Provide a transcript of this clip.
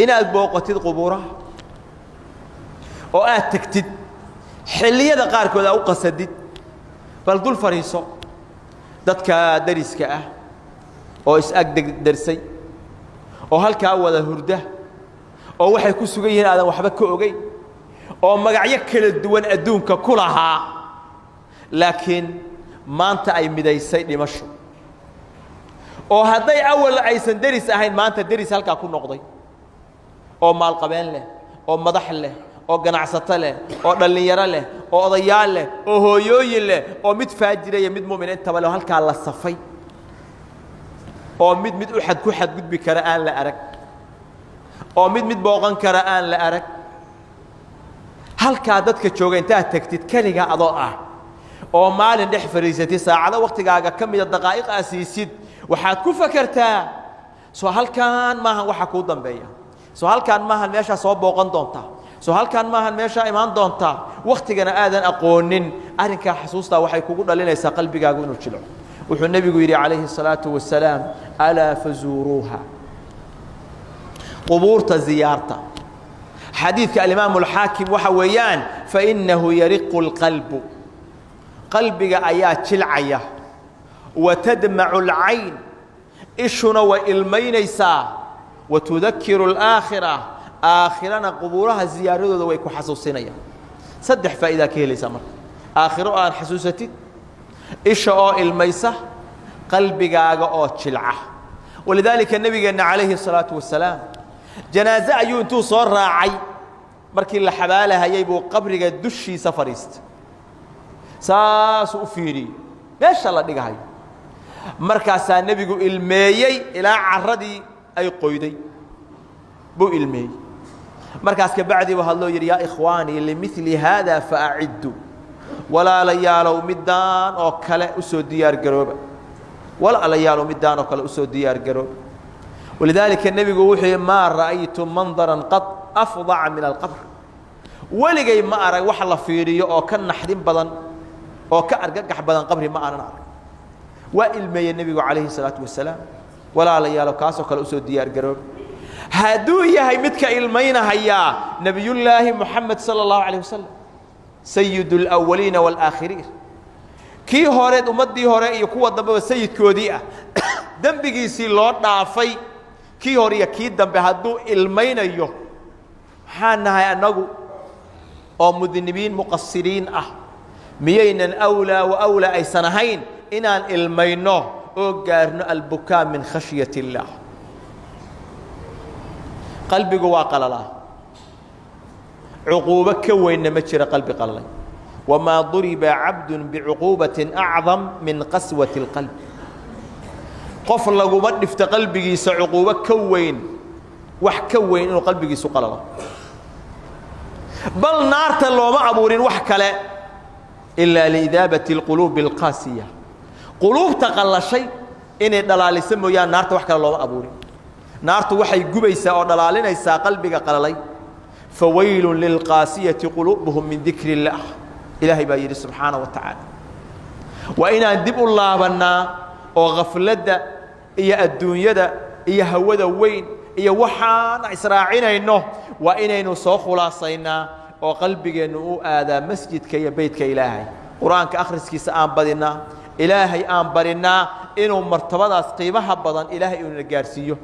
Inaad booqatid qubuuraha oo aad tegtid xilliyada qaarkood aa u qasadid, bal dul fadhiiso dadka dariska ah oo is-ag dersay oo halkaa wada hurda oo waxay ku sugan yihiin aadan waxba ka ogeyn oo magacyo kala duwan adduunka ku lahaa, laakiin maanta ay midaysay dhimasho, oo hadday awal aysan deris ahayn, maanta deris halkaa ku noqday, oo maalqabeen leh, oo madax leh, oo ganacsato leh, oo dhallinyaro leh, oo odayaal leh, oo hooyooyin leh, oo mid faajira iyo mid mu'min intaba leh, oo halkaa la safay, oo mid mid u xad ku xadgudbi kara aan la arag, oo mid mid booqan kara aan la arag. Halkaa dadka jooga intaad tagtid keligaa adoo ah oo maalin dhex fadhiisatid, saacado waktigaaga ka mida, daqaa'iq aa siisid, waxaad ku fakertaa: soo halkaan maahan waxa kuu dambeeya? Soo halkaan maahan meeshaa soo booqan doontaa? Soo halkaan maahan meeshaa imaan doontaa? Waktigana aadan aqoonin. Arrinkaa xasuustaa waxay kugu dhalinaysaa qalbigaagu inuu jilco. Wuxuu nebigu yidhi calayhi الsalaaةu wasalaam: "Alaa fazuuruuha", qubuurta ziyaarta. Xadiidka alimaamu alxaakim waxa weeyaan: "Fainahu yariqu اlqalbu", qalbiga ayaa jilcaya, "watadmacu اlcayn", ishuna way ilmaynaysaa, "watudakiru اlaakhira", aakhirana qubuuraha ziyaaradooda way ku xasuusinayaan. Saddex faa'idaa ka helaysaa marka: aakhiro oo aad xasuusatid, isha oo ilmaysa, qalbigaaga oo jilca. Walidaalika nebigeenna calayhi الsalaaةu wasalaam janaaze ayuu intuu soo raacay, markii la xabaalahayay buu qabriga dushiisa fadhiistay, saasuu u fiiriyey meesha la dhigahayo. Markaasaa nebigu ilmeeyey ilaa carradii ay qoyday buu ilmeeyey. Markaas kabacdii buu hadloo yidhi: "Yaa ikhwaanii, limili haada faaciddu", walaalayaalow, middaan oo kale usoo diyaar garooba, walaalayaalow, middaan oo kale usoo diyaar garooba. Walidaalika nebigu wuxuu yidhi: "Maa ra'aytu mandaran qad afdaca min alqabr", weligay ma arag wax la fiiriyo oo ka naxdin badan oo ka argagax badan qabri, ma aanan arag. Waa ilmeeyey nebigu calayhi الsalaatu wasalaam. Walaalayaalo, kaasoo kale usoo diyaar garooba. Hadduu yahay midka ilmaynahayaa nebiyullaahi moxamed sala اllahu alayh wasalam, sayid اlawaliina wاlaakhiriin, kii horeed ummaddii hore iyo kuwa dambeba sayidkoodii ah, dembigiisii loo dhaafay kii hore iyo kii dambe, hadduu ilmaynayo, maxaa nahay annagu oo mudnibiin muqasiriin ah? Miyaynan awlaa wa awlaa aysan ahayn inaan ilmayno oo gaarno albukaa min khashyat اllaah? Qalbigu waa qalalaa, cuquubo ka weynna ma jira qalbi qalalay. Wamaa duriba cabdu bicuquubaةi acdam min qaswati اlqalb. Qof laguma dhifto qalbigiisa cuquubo ka weyn, wax ka weyn inuu qalbigiisu qalalo. Bal naarta looma abuurin wax kale ilaa liidaabati اlquluubi اlqaasiya, quluubta qallashay inay dhalaaliso mooyaan, naarta wax kale looma abuurin. Naartu waxay gubaysaa oo dhalaalinaysaa qalbiga qalalay. "Fawaylu lilqaasiyati quluubuhum min dikri اllaah", ilaahay baa yidhi subxaana wa tacaala. Waa inaan dib u laabannaa oo khafladda iyo adduunyada iyo hawada weyn iyo waxaan israacinayno waa inaynu soo khulaasaynaa oo qalbigeennu u aadaa masjidka iyo beytka Ilaahay. Qur-aanka akhriskiisa aan badinnaa, Ilaahay aan barinnaa inuu martabadaas qiimaha badan Ilaahay uuna gaarsiiyo.